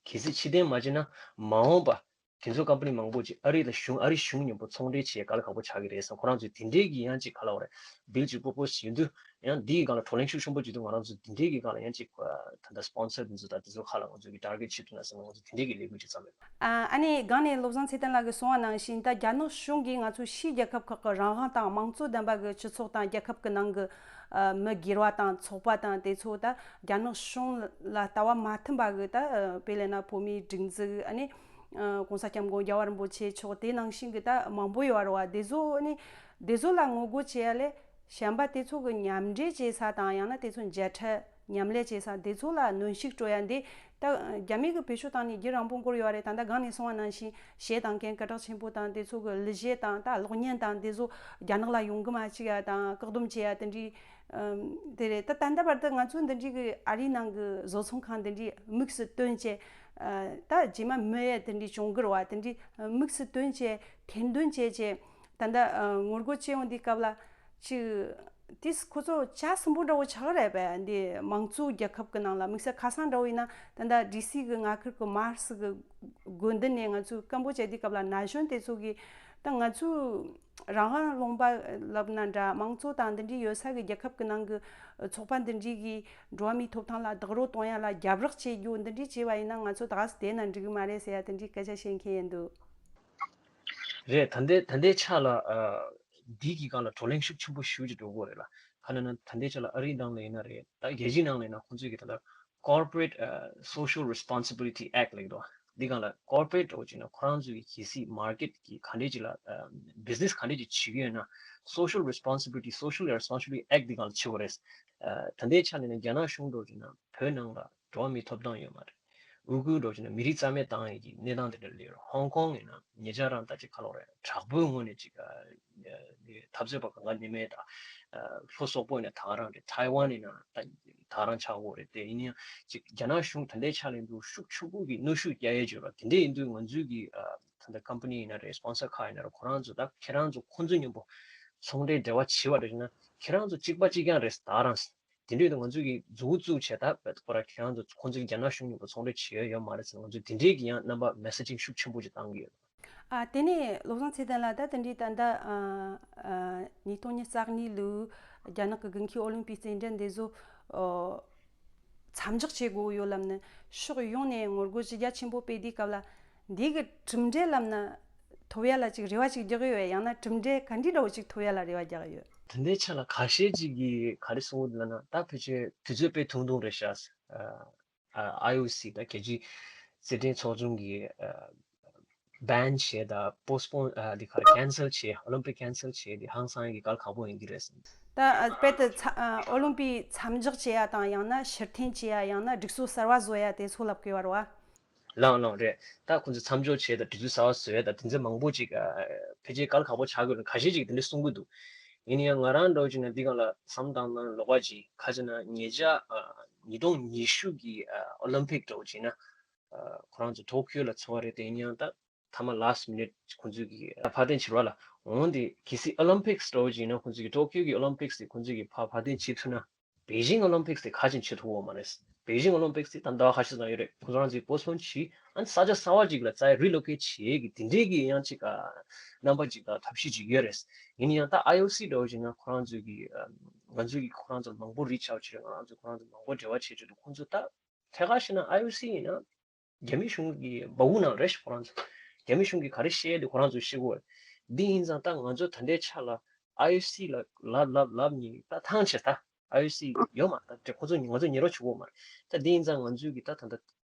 གལ་སྲིད་ཕྱིར་འཐེན་མ་བྱས་ན་མ་འོངས་པ་དེ་ཚོ་ཀམ་པ་ནི་མང་པོ་ཅིག་ཨ་རི་ལ་གཞུང་ཨ་རི་གཞུང་མཉམ་པོ་ཚོང་འབྲེལ་བྱེད་དཀའ་ལས་ཁག་པོ་ཆགས་ཀྱི་རེད་བསམ། ཁོ་རང་ཚོས་དེ་འདྲའི་གི་ཡང་ཅིག་ག་ལབ་དགོས་རེད། བིལ་ཅིག་པོ་རོ་པོ་སི་བྱེད་དུས། ཡང་འདིའི་སྒང་ལ་བགྲོ་གླེང་ཤུགས་ཆེན་པོ་བྱེད་དུས་ང་རང་ཚོ་འདི་འདྲའི་གི་སྒང་ལ་ཡང་ཅིག་ད་ལྟ་སི་པོན་སར་འདི་ཚོ་དང་འདི་ཚོ་ཁག་ལ་ང་ཚོ་གི་ཊར་གེ་ཊི་བྱེད་ཐུབ་ན་ཟེར་ན་ང་ཚོ་འདི་འདྲའི་གི་ལས་འགུལ་ཅིག་བརྩམས་ཡོད། ཨ་ཨ་ནི་སྒང་ནས་བློ་བཟང་ཚེ་བརྟན་ལགས་ཀྱིས་གསུངས་པ་ནང་བཞིན་ད་རྒྱ་ནག་གཞུང་གིས་ང་ཚོ་ཕྱིའི་རྒྱལ་ཁབ་ཁག་གི་རང་དབང་དང་དམངས་གཙོ་ལྡན་པ་གི་སྤྱི་ཚོགས་དང་རྒྱལ་ཁབ་ཀྱི་ནང་གི་ཨ་མི་སྒེར་བ་དང་ཚོགས་པ་དང་དེ་ཚོ་ད་རྒྱ་ནག་གཞུང་ལ་ལྟ་བ་མ་མཐུན་པ་གི་ད་དཔེ་ལབ་ན་བོད་མིའི་སྒྲིག་འཛུགས་ཨ་ནི་༸གོང་ས་༸སྐྱབས་མགོན་རྒྱལ་བ་རིན་པོ་ཆེ་མཆོག་དེ་ནང་བཞིན་གི་ད་མང་པོ་ཡོད་རེད་བ། དེ་ཚོ་ཨ་ནི་དེ་ཚོ་ལ་ངོ་རྒོལ་བྱེད་ཡ་ལས། གཞན་པ་དེ་ཚོ་གི་མཉམ་འབྲེལ་བྱེད་ས་དང་ཡང་ན་དེ་ཚོ་མཇལ་འཕྲད་མཉམ་ལས་བྱེད་ས་དེ་ཚོ་ལ་གནོན་ཤུགས་སྤྲོད་ཡ་འདི་ད་རྒྱ་མི་གི་བེད་སྤྱོད་བཏང་ནས་རྒྱུན་རིང་པོ་འགོར་ཡོད་རེད། ད་ལྟ་སྒང་ནས་གསུངས་པ་ནང་བཞིན་གཞས་དང་མཁན་སྐད་གྲགས་ཆེན་པོ་དང་དེ་ཚོ་གི་གླུ་གཞས་དང་ད་གློག་བརྙན་དང་དེ་ཚོ་རྒྱ་ནག་ལ་ཡོང་གི་མ་བཅུག་ཡ་དང་བཀག་སྡོམ་བྱེད་ཡ་དེ་འདྲའི་ཨམ་དེ་རེད། ད་ད་ལྟ་བར་དུ་ང་ཚོ་འདི་འདྲའི་གི་ཨ་རིའི་ནང་གི་བཟོ་ཚོང་ཁང་འདི་འདྲའི་དམིགས་སུ་བཏོན་བྱས་ཨ་ད་རྗེས་མ་མི་ཡ་དེ་འདྲའི་བྱུང་གི་རེད་བ། དེ་འདྲའི་དམིགས་སུ་བཏོན་བྱས་ཐེར་འདོན་བྱས་བྱས། ད་ལྟ་ངོ་རྒོལ་བྱེད་ཡོང་དུས་སྐབས་ལ་ཅིག་དེས་ཁོ་ཚོ་ཇ་སིམ་པོ་འདྲ་བོ་ཆགས་རེད་པས། འདི་དམངས་གཙོའི་རྒྱལ་ཁབ་ཀྱི་ནང་ལ་དམིགས་བསལ་ཁ་སང་འདྲ་བོ་ཡིན་ན་ད་ལྟ་ཌི་སི་གི་མངའ་ཁུལ་གྱི་མར་སི་གི་དགོན་སྡེ་ནས་ང་ཚོས་སྐད་འབོད་བྱས་དུས་སྐབས་ལ་ན་གཞོན་དེ་ཚོ་གིས་ད་ང་ཚོས་རང་དབང་ལུང་པ་ལབ་ན་འདྲ་དམངས་གཙོ་དང་འདི་འདྲའི་ཡོད་ས་གི་རྒྱལ་ཁབ་ཀྱི་ནང་གི་ཚོགས་པ་འདི་འདྲའི་གིས་འགྲོ་བ་མིའི་ཐོབ་ཐང་ལ་རྡོག་རོལ་གཏོང་ཡ་ལ་རྒྱབ་རོགས་བྱེད་རྒྱུ་འདི་འདྲའི་བྱས་པ་ཡིན་ན་ང་ཚོ་ད་ག་སེ་བསྡད་ན་འགྲིག་གི་མ་རེད་ཟེར་ཡ་དེ་འདྲའི་སྐད་ཆ་བཤད་མཁན་ཡིན་འདུག་རེད། ད་ལྟའི་ད་ལྟའི་ཆ་ལ་ཨ་འདི་གི་སྒང་ལ་བགྲོ་གླེང་ཤུགས་ཆེན་པོ་ཞེ་པོ་ཅིག་འགྲོ་གི་ཡོད་རེད་ལ། ག་རེ་ལབ་ན་ད་ལྟའི་ཆ་ལ་ཨ་རིའི་ནང་ལ་ཡིན་ན་རེད། ད་རྒྱལ་སྤྱིའི་ནང་ལ་ཡིན་ན་ཁོང་ཚོས་གི་ད་ལྟ་Corporate ཨ་Social Responsibility Act ལབ་ཀྱི་འདུག་འདི་སྒང་ལ་ཀོར་པོ་རེ་ཊི་འདྲ་བོ་བྱས་ན་ཁོ་རང་ཚོའི་གི་གལ་སྲིད་མར་ཀེ་ཊི་གི་ག་འདྲས་ཅིག་ལ་ཨ་བི་ཛི་ནེ་སི་ག་འདྲས་ཅིག་བྱེད་ཀྱི་ཡོད་ན་Social Responsibility Social Responsibility Act འདི་སྒང་ལ་བྱེད་དགོས་རེད། ཨ་ད་ལྟའི་ཆ་ལ་ཡིན་ན་རྒྱ་ནག་གཞུང་འདྲ་བོ་བྱས་ན་བོད་ནང་ལ་འགྲོ་བ་མིའི་ཐོབ་ཐང་ཡོད་མ་རེད། ཨུ་གུར་འདྲ་བོ་བྱས་ན་མི་རིགས་རྩ་མེད་བཏང་ཡས་ཀྱི་གནས་སྟངས་དེ་འདྲ་སླེབས་ཡོད་རེད། ཧོང་ཀོང་ཡིན་ན་ཉེ་ཆར་རང་ད་ཅིག་ག་ལབ་རེད། དྲག་པོའི་ངོས་ནས་ཅིག་ཨ་འཐབ་རྩོད་པ་གང་ག་ནི་མེད་ད། ཨ་ལྷོ་སོག་པོ་ཡིན་ན་ད་ག་རང་རེད། ཐའེ་ཝན་ཡིན་ན་ད་ད་ག་རང་ཆགས་ཡོད་རེད། དེ་ཡིན་ཡང་ཅིག་རྒྱ་ནག་གཞུང་ད་ལྟའི་ཆ་ལ་ཡིན་དུས་ཤུགས་ཆེན་པོ་གི་གནོན་ཤུགས་རྒྱག་ཡས་ཅིག་ཡོད་རེད། དེ་འདྲ་ཡིན་དུས་ང་ཚོའི་གི་ཨ་ད་ལྟ་ཀམ་པ་ནི་ཡིན་ན་རེད། སི་པོན་སར་ཁག་ཡིན་ན་རེད། ཁོ་རང་ཚོ་ད་ཁྱེད་རང་ཚོ་ཁོང་ཚོ་མཉམ་པོ་ཚོང་འབྲེལ་འབྲེལ་བ་བྱེད་པ་འདྲ་བྱས་ན་ཁྱེད་རང་ཚོ་གཅིག་པ་གཅིག་རྐྱང་རེད། ད་ག་རང་དེ་འདྲ་ཡིན་དུས་ང་ཚོས་ཀྱི་མཛུབ་བཙུགས་བྱས་ད་བེད་ཁོ་ར་ཁྱེད་རང་ཚོ་ཁོང་ཚོས་རྒྱ་ནག་གཞུང་མཉམ་པོ་ཚོང་འབྲེལ་བྱེད་ཡ་ཡོད་མ་རེད་ཟེར་ང་ཚོས་དེ་འདྲའི་གི་ཡང་རྣམ་པ་མེ་སེ་ཇིང་ཤུགས་ཆེན་པོ་ཅིག་བཏང་གི་ཡོད། ཨ་དེ་ནས་བློ་བཟང་ཚེ་བརྟན་ལགས་ད་དེ་འདྲའི་ད་ལྟ་ཨ་ཨ་ཉིས་སྟོང་ཉི་ཤུ་རྩ་གཉིས་ལོའི་རྒྱ་ནག་གི་དགུན་ཁའི་ཨོ་ལིམ་པིག་རྩེད་འགྲན་དེ་ཚོ་ཨོ་མཚམས་འཇོག་བྱེད་དགོས་ཡོད་ལབ་ནས་ཕྱོགས་ཡོངས་ནས་ངོ་རྒོལ་ཞེ་རྒྱ་ཆེན་པོ་སྤེལ་དུས་སྐབས་ལ་འདི་གི་གྲུབ་འབྲས་ལབ་ན་ཐོབ་ཡ་ལ་ཅིག་རེ་བ་ཅིག་རྒྱག་གི་ཡོད། ཡང་ན་གྲུབ་འབྲས་ག་འདྲའི་འདྲ་བོ་ཅིག་ཐོབ་ཡ་ལ་རེ་བ་རྒྱག་གི་ཡོད། དེ་འདྲའི་ཆ་ལ་ཁ་ཤས་ཅིག་གིས་ག་རེ་གསུངས་ཡོད་ལབ་ན་ད་ཕལ་ཆེར་དུས་ཚོད་དཔེ་ཐུང་ཐུང་རེད་ཤག་ཨ་ཨའི་ཨོ་སི་ད་རྒྱལ་སྤྱིའི་རྩེད་འགྲན་ཚོགས་ཆུང་གིས་ཨ་བྷན་བྱས་ད་པོ་སི་པོན་ཨ་དེ་ག་རེ་ཁེན་སལ་བྱས། ཨོ་ལིམ་པིག་ཁེན་སལ་བྱས་དེ་ཧང་སང་གི་གལ་ཁག་པོ་ཡིན་གྱི་རེད། ད་ཨ་དཔེ་དེ་ཚ་ཨ་ཨོ་ལིམ་པིག་མཚམས་འཇོག་བྱེད་ཡ་དང་ཡང་ན་ཕྱིར་འཐེན་བྱེད་ཡ་ཡང་ན་སྒྲིག་སྲོལ་གསར་བ་བཟོ་ཡ་དེ་ཚོ་ལབ་དགོས་པ་རེད་བ། ལགས་ལགས་རེད། ད་ཁོང་ཚོས་མཚམས་འཇོག་བྱས་དང་དུས་ཚོད་གསར་པ་བཟོས་ཡ་དང་དེ་ཚོ་མང་པོ་ཅིག་ཨ་ཕལ་ཆེར་གལ་ཁག་པོ་ཆགས་ཀྱི་རེད། ཁ་ཤས་ཅིག་དེ་འདྲ་གསུང་གི་འདུག་ཡིན་ན་ཡང་ང་རང་འདྲ་བོ་ཅིག་ན་འདི་སྒང་ལ་བསམ་བཏང་ན་ལོགས་ཀ་ཅིག་ག་རེ་ཟེར་ན་ཉེ་ཆར་ཨ་ཉིས་སྟོང་ཉི་ཤུ་གི་ཨ་ཨོ་ལིམ་པིག་འདྲ་བོ་ཅིག་ན་ཨ་ཁོ་རང་ཚོ་ཊོ་ཀིའོ་ལ་ཚོགས་པ་རེད། དེ་ཡིན་ན་ཡང་ད་མཐའ་མ་ལཱ་སི་མི་ནིཊ་ཁོང་ཚོས་ཀྱི་ཨ་ཕར་འཐེན་བྱེད་རོགས་ལ་འོང་དེ་གལ་སྲིད་ཨོ་ལིམ་པིག་འདྲ་བོ་ཅིག་ཡིན་ན་ཁོང་ཚོས་ཀྱི་ཊོ་ཀིའོ་གི་ཨོ་ལིམ་པིག་དེ་ཁོང་ཚོས་ཀྱི་ཕར་ཕར་འཐེན་བྱེད་ཐུབ་ན། པེ་ཅིང་ཨོ་ལིམ་པིག་དེ་ཁ་ཅིག་བྱེད་ཐུབ་ཡོད་མ་རེད། པེ་ཅིང་ཨོ་ལིམ་པིག་དེ་ད་ཟླ་བ་ཁ་ཤས་ཙམ་ཡོད་རེད། ཁོང་ཚོ་རང་ཚོའི་པོ་སི་པོན་བྱས་ཨ་ནི་ས་ཆ་གསར་པ་ཅིག་ལ་རྩ་ཡི་རི་ལོ་ཀེཊ་བྱེད་ཀྱི་དེ་འདྲའི་གི་ཡང་ཅིག་ཨ་རྣམ་པ་ཅིག་དང་ཐབས་ཤེས་ཅིག་ཡོད་རེད། ཡིན་ན་ཡང་ད་ཨའི་ཨོ་སི་འདྲ་བོ་ཅིག་ན་ཁོ་རང་ཚོའི་གི་ཨ་ང་ཚོའི་གི་ཁོ་རང་ཚོ་མང་པོ་རི་ཆའོ་ཆེ་རེད། ང་རང་ཚོ་ཁོ་རང་ཚོ་མང་པོ་འབྲེལ་བ་བྱེད་ཆེད་དུ་ཁོང་ཚོ་ད་ཐད་ཀར་བཤད་ན་ཨའི་ཨོ་སི་ཡིན་ན། རྒྱ་མི་གཞུང་གི་འབའ་འུ་ནང་རེད་ཤག་ཁོ་རང་ཚོ། རྒྱ་མི་གཞུང་གིས་ག་རེ་བཤད་དེ་ཁོ་རང་ཚོས་ཤེས་དགོས། འདི་ཡིན་ཙང་ད་ང་ཚོ་ད་ལྟའི་ཆ་ལ་ཨའི་ཨོ་སི་ལ་ལབ་ལབ་ལབ་ནས་ད་ཐང་ཆད་ད། ཨའི་ཨོ་སི་ཡོད་མ་རེད། ད་ཁོ་ཚོ་ང་ཚོ་ཉེ་རོགས་བྱེད་དགོས་མ་རེད། ད་འདི་ཡིན་ཙང་ང་ཚོས་གི་ད་ད་ད་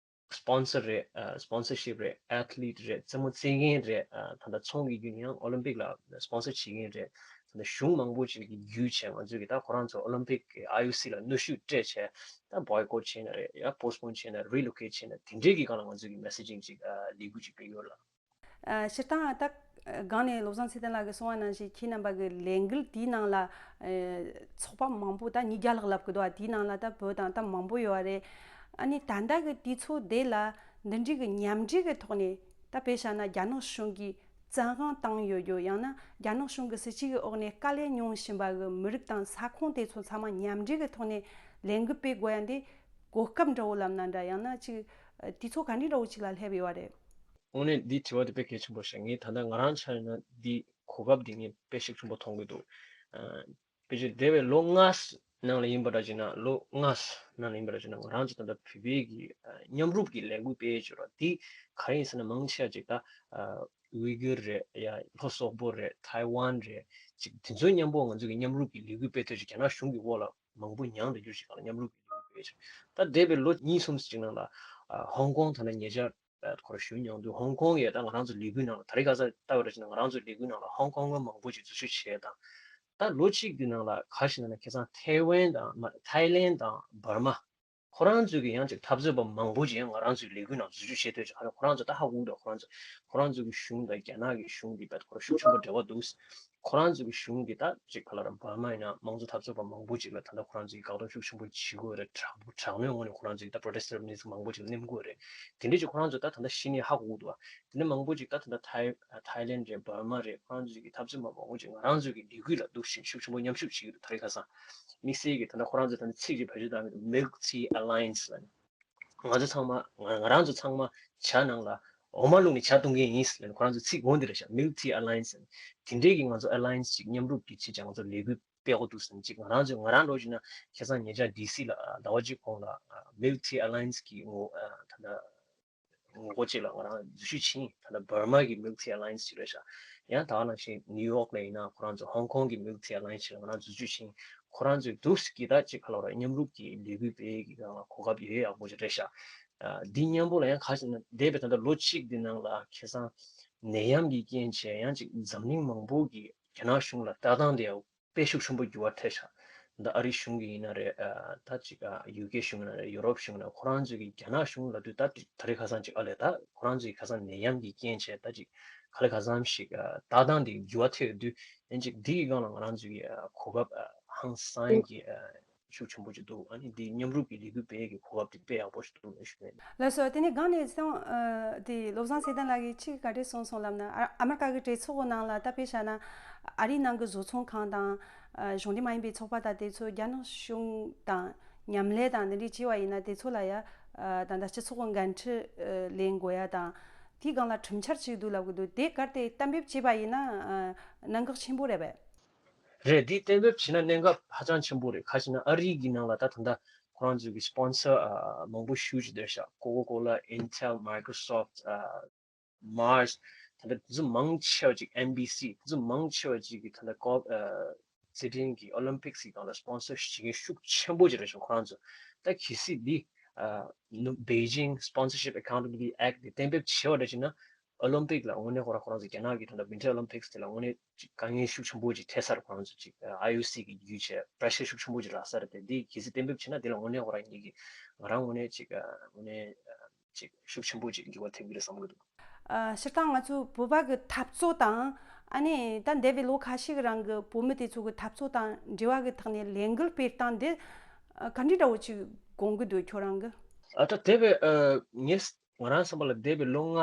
སི་པོན་སར་རེད། ཨ་སི་པོན་སར་ཤིབ་རེད། ཨེ་ཐི་ལིཊ་རེད། རྩེད་མོ་རྩེད་མཁན་རེད། ཨ་ད་ལྟ་ཚོང་གི་བརྒྱུད་ནས་ཡང་ཨོ་ལིམ་པིག་ལ་སི་པོན་སར་བྱེད་མཁན་རེད། ད་ལྟ་གཞུང་མང་པོ་ཅིག་གི་བརྒྱུད་བྱས་ང་ཚོས་ཀྱི་ད་ཁོ་རང་ཚོ་ཨོ་ལིམ་པིག་གི་ཨའི་ཨོ་སི་ལ་གནོན་ཤུགས་སྤྲད་བྱས། ད་བོའི་ཀོཊ་བྱས་ན་རེད། ཡང་པོ་སི་པོན་བྱས་ན། རི་ལོ་ཀེཊ་བྱས་ན། དེ་འདྲའི་གི་སྒང་ལ་ང་ཚོས་ཀྱི་མེ་སེ་ཇིང་ཅིག་ཨ་ལས་འགུལ་ཅིག་སྤེལ་ཡོད་ལ། ཨ་སྤྱིར་བཏང་ད་སྒང་ནས་བློ་བཟང་ཚེ་བརྟན་ལགས་ཀྱིས་གསུངས་པ་ནང་བཞིན་ཁྱེད་རྣམ་པ་གི་ལས་འགུལ་དེའི་ནང་ལ་ཨ་ཚོགས་པ་མང་པོ་ད་ཉིས་བརྒྱ་ལྷག་ལབ་གི་འདུག་དེའི་ནང་ལ་ད་བོད་དང་ད་མང་པོ་ཡོད་རེད། ཨ་ནི་ད་ལྟ་གི་དུས་ཚོད་དེ་ལ་འདི་འདྲའི་གི་མཉམ་འབྲེལ་གི་ཐོག་ནས་ད་དཔེ་བཞག་ན་རྒྱ་ནག་གཞུང་གིས་བཙན་དབང་བཏང་ཡོད་རྒྱུ། ཡང་ན་རྒྱ་ནག་གཞུང་གི་སྲིད་བྱུས་ཀྱི་འོག་ནས་དཀའ་ལས་མྱོང་བཞིན་པ་གི་མི་རིགས་དང་ས་ཁོངས་དེ་ཚོ་ཚང་མ་མཉམ་འབྲེལ་གི་ཐོག་ནས་ལས་འགུལ་སྤེལ་དགོས་ཡ་འདི་གོ་སྐབས་འདྲ་བོ་ལབ་ན་འདྲ། ཡང་ན་ཅིག་དུས་ཚོད་ག་འདྲའི་འདྲ་བོ་ཅིག་ལ་སླེབས་ཡོད་པ་རེད། དངོས་གནས་འདི་དྲི་བ་དེ་དཔེ་གལ་ཆེན་པོ་ཞིག་ངས་ད་ལྟ་ང་རང་ཆ་ཡིན་ན་འདི་གོ་སྐབས་འདི་ངས་དཔེ་ཤུགས་ཆེན་པོ་མཐོང་གི་འདུག་ཨ་དཔེ་ཆ་འདས་པའི་ལོ་ལྔ་ནང་ལ་ཡིན་པ་འདྲ་བྱས་ན། ལོ་ལྔ་ནང་ལ་ཡིན་པ་འདྲ་བྱས་ན། ང་རང་ཚོ་ད་ལྟ་བོད་པའི་གི་ཨ་མཉམ་རུབ་ཀྱི་ལས་འགུལ་སྤེལ་ཡས་ཅིག་ཡོད་རེད། འདི་ག་རེ་ཡིན་ཟེར་ན། མང་ཆེ་བ་ཅིག་ད་ཨ་ཝི་གུར་རེད། ཡ་ལྷོ་སོག་པོ་རེད། ཐའེ་ཝན་རེད། ཅིག་དེ་ཚོའི་མཉམ་པོ་ང་ཚོ་གི་མཉམ་རུབ་ཀྱི་ལས་འགུལ་སྤེལ་ཐུབ་ཅིག་རྒྱ་ནག་གཞུང་གི་འོག་ལ་མང་པོ་མྱངས་བསྡད་རྒྱུ་ཞིག་ག་ལ་མཉམ་རུབ་ཀྱི་ལས་འགུལ་སྤེལ་ཡས་ཅིག་ད་འདས་པའི་ལོ་གཉིས་གསུམ་ཅིག་ནང་ལ་ཨ་ཧོང་ཀོང་ད་ལྟ་ཉེ་ཆར་ཁོ་ར་ཞུ་མྱོང་དུས། ཧོང་ཀོང་ཡས་ད་ང་རང་ཚོ་ལས་འགུལ་ནང་ལ་ད་རེས་ཁ་སང་ལྟ་བ་འདྲ་བྱས་ན། ང་རང་ཚོའི་ལས་འགུལ་ནང་ལ་ཧོང་ཀོང་བ་མང་པོ་ཅིག་འཛུལ་ཞུགས་བྱས་དང་། ད་ལོ་གཅིག་གི་ནང་ལ་ག་རེ་ཟེར་ན། ཁ་སང་ཐའེ་ཝན་དང་མ་ཐའི་ལེན་དང་འབར་མ། ཁོ་རང་ཚོའི་གི་ཡང་ཅིག་འཐབ་རྩོད་པ་མང་པོ་ཅིག་ཡང་ང་རང་ཚོའི་ལས་འགུལ་ནང་འཛུལ་ཞུགས་བྱས་ཐོན་ཅིག་ཧ་ལས་ཁོ་རང་ཚོ་ད་ཧ་གོ་གི་འདུག་ཁོ་རང་ཚོ་ཁོ་རང་ཚོའི་གི་གཞུང་དང་རྒྱ་ནག་གི་གཞུང་གི་བར་ཁོ་རང་ཤུགས་ཆེན་པོ་འབྲེལ་བ་འདུག་ཁོ་རང་ཚོའི་གི་གཞུང་གི་ད་ཅིག་ག་ལ་ར་འབར་མ་ཡིན་ན་དམངས་གཙོ་འཐབ་རྩོད་པ་མང་པོ་ཅིག་ལ་ད་ལྟ་ཁོ་རང་ཚོའི་བཀག་སྡོམ་ཤུགས་ཆེན་པོ་བྱེད་དགོས་རེད། དྲག་པོ་དྲག་གནོན་ངོས་ནས་ཁོ་རང་ཚོའི་ད་པྲོ་ཊེ་སི་ཊར་མི་ཚོ་མང་པོ་ཅིག་ལ་གནོན་དགོས་རེད། དེ་འདྲ་ཅིག་ཁོ་རང་ཚོ་ད་ད་ལྟ་གཞི་ནས་ཧ་གོ་གི་འདུག་དེ་འདྲ་མང་པོ་ཅིག་ད་ད་ལྟ་ཐའི་ཐའི་ལེན་རེད། འབར་མ་རེད། ཁོ་རང་ཚོའི་གི་འཐབ་རྩོད་པ་མང་པོ་ཅིག་ང་རང་ཚོའི་གི་ལས་འགུལ་ལ་འདུག་ཤུགས་ཤུགས་ཆེན་པོ་མཉམ་ཞུགས་བྱེད་ཀྱི་འདུག་ད་རེས་ཁ་སང་དམིགས་བསལ་གྱི་ད་ལྟ་ཁོ་རང་ཚོས་ད་ལྟ་ཚིག་ཅིག་བེད་སྤྱོད་བཏང་གི་འདུག Milk Tea Alliance ལབ་ནས། ང་ཚོ་ཚང་མ་ང་ང་རང་ཚོ་ཚང་མ་ཇ་ནང་ལ་འོ་མ་བླུགས་ནས་ཇ་བཏུང་མཁན་ཡིན་ལབ་ནས་ཁོ་རང་ཚོའི་ཚིག་འོ་འདི་རེད་ཤག Milk Tea Alliance ལབ་ནས། དེ་འདྲའི་གི་ང་ཚོ་ཨ་ལ་ཡན་སི་ཅིག་མཉམ་རུབ་ཀྱི་ཆེད་ཀྱང་ང་ཚོ་ལས་འགུལ་སྤེལ་དགོས་འདུག་ཟེར་ནས་ཅིག་ང་རང་ཚོ་ང་རང་འགྲོ་བཞིན་ན་ཁ་སང་ཉེ་ཆར་ཌི་སི་ལ་ཟླ་བ་གཅིག་གོང་ལ་Milk Tea Alliance གི་ངོ་ད་ལྟ་ངོ་རྒོལ་ཅིག་ལ་ང་རང་འཛུལ་ཞུགས་ཕྱིན། ད་ལྟ་འབར་མ་གི་Milk Tea Alliance ཅིག་རེད་ཤག་ཡང་ད་ག་ནང་བཞིན་ནིའུ་ཡོག་ལ་ཡིན་ན་ཁོ་རང་ཚོ་ཧོང་ཀོང་གི་Milk Tea Alliance ཅིག་ལ་ང་རང་འཛུལ་ཞུགས་ཕྱིན། ཁོ་རང་ཚོའི་འདུག་སེ་གི་ད་ཅིག་ག་ལ་ར་མཉམ་རུབ་ཀྱི་ལས་འགུལ་སྤེལ་གི་སྒང་ལ་གོ་སྐབས་ཡོད་ཡག་པོ་ཅིག་རེད་ཤག་འདི་མཉམ་པོ་ལ་ཡང་ག་ཞིག་ན་འདས་པའི་ད་ལྟ་ལོ་གཅིག་འདི་ནང་ལ་ཁ་སང་ནད་ཡམས་ཀྱི་རྐྱེན་བྱས་ཡང་ཅིག་འཛམ་གླིང་མང་པོ་གི་རྒྱ་ནག་གཞུང་ལ་ལྟ་སྟངས་དེ་ཡང་དཔེ་ཤུགས་ཆེན་པོ་འགྱུར་བ་ཐེབས་ཤག་ད་ཨ་རི་གཞུང་གི་ཡིན་ན་རེད། ཨ་ད་ཅིག་ཨ་ཡུ་ཀེ་གཞུང་ཡིན་ན་རེད། ཡུ་རོབ་གཞུང་ཡིན་ན་ཁོ་རང་ཚོས་ཀྱི་རྒྱ་ནག་གཞུང་ལབ་དུས་ད་ད་རེས་ཁ་སང་ཅིག་ཨ་ལས་ད་ཁོ་རང་ཚོས་ཁ་སང་ནད་ཡམས་ཀྱི་རྐྱེན་བྱས་ད་ཅིག་ག་ལེ་ག་ཙམ་ཞིག་ཨ་ལྟ་སྟངས་དེ་འགྱུར་བ་ཐེབས་ཡོད་དུས་ཡང་ཅིག་འདི་གི་སྒང་ལ་ང་རང་ཚོས་ཀྱི་ཨ་གོ་སྐབས་ཨ་ཧང་སང་གི་ཨ་ཤུགས་ཆེན་པོ་ཅིག་འདུག་ཨ་ནི་འདི་མཉམ་རུབ་ཀྱི་ལས་འགུལ་སྤེལ་གྱི་གོ་སྐབས་དེ་དཔེ་ཡག་པོ་ཞིག་འདུག་ལབ་ཞུ་ཡིན། ལགས་སོ། དེ་ནས་སྒང་ནས་སོང་ཨ་དེ་བློ་བཟང་ཚེ་བརྟན་ལགས་ཀྱིས་ཅིག་ག་རེ་གསུངས་སོང་ལབ་ན། ཨ་ཨ་མི་རི་ཀ་གི་གྲོས་ཚོགས་ནང་ལ་ད་དཔེ་བཞག་ན་ཨ་རིའི་ནང་གི་བཟོ་ཚོང་ཁང་དང་ཨ་གཞུང་འབྲེལ་མ་ཡིན་པའི་ཚོགས་པ་དང་དེ་ཚོ་རྒྱ་ནག་གཞུང་དང་མཉམ་ལས་དང་འདི་འདྲའི་བྱས་པ་ཡིན་ན་དེ་ཚོ་ལ་ཡ་ཨ་ད་ལྟ་སྤྱི་ཚོགས་ཀྱི་འགན་འཁྲི་ཨ་ལེན་དགོས་ཡ་དང་དེའི་སྒང་ལ་གྲོས་འཆར་ཅིག་འདུག་ལབ་གི་འདུག་དེ་གལ་ཏེ་གཏན་འབེབས་བྱས་པ་ཡིན་ན་ཨ་གནད་འགག་ཆེན་པོ་རེད་པས། རེད། འདི་གཏན་འབེབས་བྱས་ན་གནད་འགག་ཧ་ཅང་ཆེན་པོ་རེད། ག་ཞིག་ན་ཨ་རི་གི་ནང་ལ་ད་ད་ལྟ་ཁོ་རང་ཚོའི་གི་སི་པོན་སར་ཨ་མང་པོ་ཞེ་ཅིག་འདུག་ཤག Coca-Cola, Intel, Microsoft, ཨ་Mars། ད་ལྟ་དེ་ཚོ་མང་ཆེ་བ་ཅིག་ཨེན་བི་སི། དེ་ཚོ་མང་ཆེ་བ་ཅིག་གི་ད་ལྟ་ཀོ་ཨ་རྩེད་འགྲན་གི་ཨོ་ལིམ་པིག་སི་གི་སྒང་ལ་སི་པོན་སར་བྱེད་མཁན་ཤུགས་ཆེན་པོ་ཅིག་རེད་ཤག་ཁོ་རང་ཚོ། ད་གལ་སྲིད་འདི་ཨ་ནུ་Beijing Sponsorship Accountability Act འདི་གཏན་འབེབས་བྱས་པ་འདྲ་ཅིག་ན། ཨོ་ལིམ་པིག་ལ་དངོས་གནས་ཁོ་རང་ཁོ་རང་ཚོ་རྒྱ་ནག་གི་ད་ལྟ་Winter Olympics དེ་ལ་དངོས་གནས་ཅིག་དཀའ་ངལ་ཤུགས་ཆེན་པོ་ཅིག་འཕྲད་ས་རེད། ཁོ་རང་ཚོ་ཅིག་ཨའི་ཨོ་སི་གི་བརྒྱུད་བྱས་པེ་རེ་ཤར་ཤུགས་ཆེན་པོ་ཅིག་རག་ས་རེད་དེ། འདི་གལ་སྲིད་གཏན་འབེབས་བྱས་ན་དེ་ལ་དངོས་གནས་ཁོ་རང་ཉིད་ཀྱི་ང་རང་དངོས་གནས་ཅིག་ཨ་དངོས་གནས་ཨ་ཅིག་ཤུགས་ཆེན་པོ་ཅིག་འགྱུར་བ་ཐེབས་ཀྱི་རེད་བསམ་གྱི་འདུག་ཨ་སྤྱིར་བཏང་ང་ཚོ་བོད་པ་གི་འཐབ་རྩོད་དང་ཨ་ནི་ད་འདས་པའི་ལོ་ཁ་ཤས་ཀྱི་རིང་གི་བོད་མི་དེ་ཚོ་གི་འཐབ་རྩོད་དང་འབྲེལ་བ་གི་ཐོག་ནས་ལས་འགུལ་སྤེལ་སྟངས་འདི་ཨ་ག་འདྲ་འདྲ་བོ་ཅིག་དགོངས་ཀྱི་འདུག་ཁྱོད་རང་གི་ཨ་ད་འདས་པའི་ཨ་ངས་ང་རང་བསམ་པ་ལ་འདས་པའི་ལོ་ལྔ་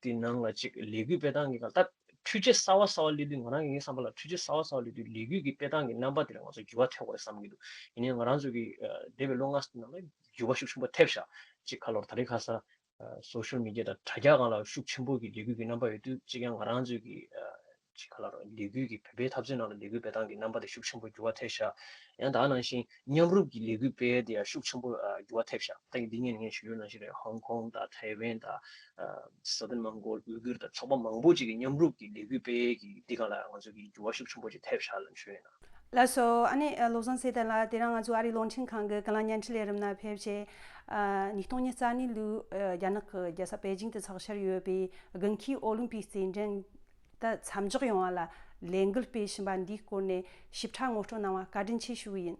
དེའི་ནང་ལ་ཅིག་ལས་འགུལ་སྤེལ་སྟངས་ཀྱི་སྒང་ད་འཕྲུལ་ཆས་གསར་བ་གསར་བ་སླེབས་དུས། ང་རང་གི་ངའི་བསམ་པ་ལ་འཕྲུལ་ཆས་གསར་བ་གསར་བ་སླེབས་དུས་ལས་འགུལ་གྱི་སྤེལ་སྟངས་ཀྱི་རྣམ་པ་དེ་ལ་ང་ཚོ་འགྱུར་བ་ཐེབས་དགོས་རེད་བསམ་གྱི་འདུག་ཡིན་ནའི་ང་རང་ཚོ་གི་ཨ་འདས་པའི་ལོ་ལྔ་ཙམ་ནང་ལ་འགྱུར་བ་ཤུགས་ཆེན་པོ་ཐེབས་ཤག་ཅིག་ག་ལོར་ད་རེས་ཁ་སང་ཨ་སོ་ཤལ་མི་ཌི་ཡ་དང་དྲ་རྒྱ་སྒང་ལ་ཤུགས་ཆེན་པོ་གི་ལས་འགུལ་གྱི་རྣམ་པ་ཡོད་དུས། ཅིག་ཡང་ང་རང་ཚོ་གི་ཨ་ཅིག་ག་ལོར་ལས་འགུལ་གྱི་བོད་པའི་འཐབ་རྩོད་ནང་ལ་ལས་འགུལ་སྤེལ་སྟངས་ཀྱི་རྣམ་པ་དེ་ཤུགས་ཆེན་པོ་འགྱུར་བ་ཐེབས་ཤག་ཡང་ད་ག་ནང་བཞིན་མཉམ་རུབ་ཀྱི་ལས་འགུལ་སྤེལ་ཡས་དེ་ཡང་ཤུགས་ཆེན་པོ་ཨ་འགྱུར་བ་ཐེབས་ཤག་ད་འདི་ངས་ངས་ཞུ་རྒྱུ་ནང་བཞིན་རེད། ཧོང་ཀོང་དང་ཐའེ་ཝན་དང་ཨ་སའོ་ཐརན་མོང་གོལ་ཝི་གུར་དང་ཚོགས་པ་མང་པོ་ཅིག་གིས་མཉམ་རུབ་ཀྱི་ལས་འགུལ་སྤེལ་ཡས་ཀྱི་འདི་སྒང་ལ་ང་ཚོ་གི་འགྱུར་བ་ཤུགས་ཆེན་པོ་ཅིག་ཐེབས་ཤག་ལབ་ཞུ་ཡས་ཡིན། ལགས་སོ། ཨ་ནི་བློ་བཟང་ཚེ་བརྟན་ལགས། དེ་རིང་ང་ཚོ་ཨ་རིའི་རླུང་འཕྲིན་ཁང་གི་ཀུན་གླེང་བརྙན་འཕྲིན་ལས་རིམ་ནང་ཕེབས་བྱས། ཉིས་སྟོང་ཉི་ཤུ་རྩ་གཉིས་ལོའི་རྒྱ་ནག་གི་རྒྱལ་ས་པེ་ཅིང་དུ་ཚོགས་འཆར་ཡོད་པའི་དགུན་ཁའི་ཨོ་ལིམ་པིག་རྩེད་འགྲན་ད་མཚམས་འཇོག་ཡོང་བ་ལ་ལས་འགུལ་སྤེལ་བཞིན་པ་འདིའི་སྐོར་ནས་ཞིབ་ཕྲ་ངོ་སྤྲོད་གནང་བ་བཀའ་དྲིན་ཆེ་ཞུ་གི་ཡིན།